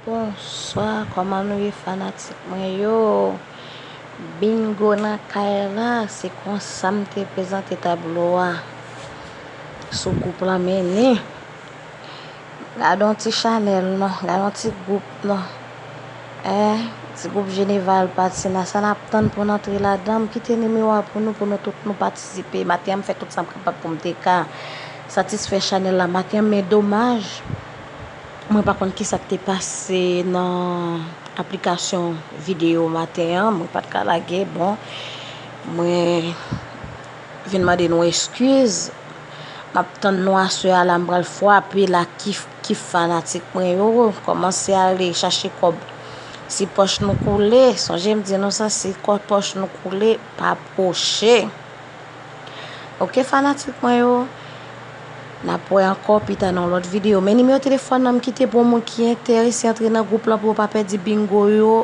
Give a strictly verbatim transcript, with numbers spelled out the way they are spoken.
Bonswa, kòman nou ye fanatik mwen yo? Bingo nan kay la, se konsa m te prezante tablo a sou gwoup lan, men ni. Gade yon ti chanèl non, gade yon ti gwoup non. Eh, ti gwoup Geneval Patina, sa n ap tann pou n antre ladan? M kite nimewo a pou nou, pou nou tout nou patisipe. Maten an, m fè tout sa m kapab pou m te ka satisfè chanèl la maten an, men domaj, mwen pa konn kisa k te pase nan aplikasyon videyo maten an, mwen pa t ka lage, bon, mwen vin mande nou eskiz. M ap tann nou aswè a la, m pral frape la, kif, kif fanatik mwen yo, kòmanse ale chache kòb. Si pòch nou koule, sonje m di nou sa, si kò-, pòch nou koule, pa pwoche. Oke, fanatik mwen yo, n ap wè ankò pita nan lòt videyo. Men nimewo telefòn nan m kite pou moun ki enterese antre nan gwoup lan pou yo pa pèdi bingo yo.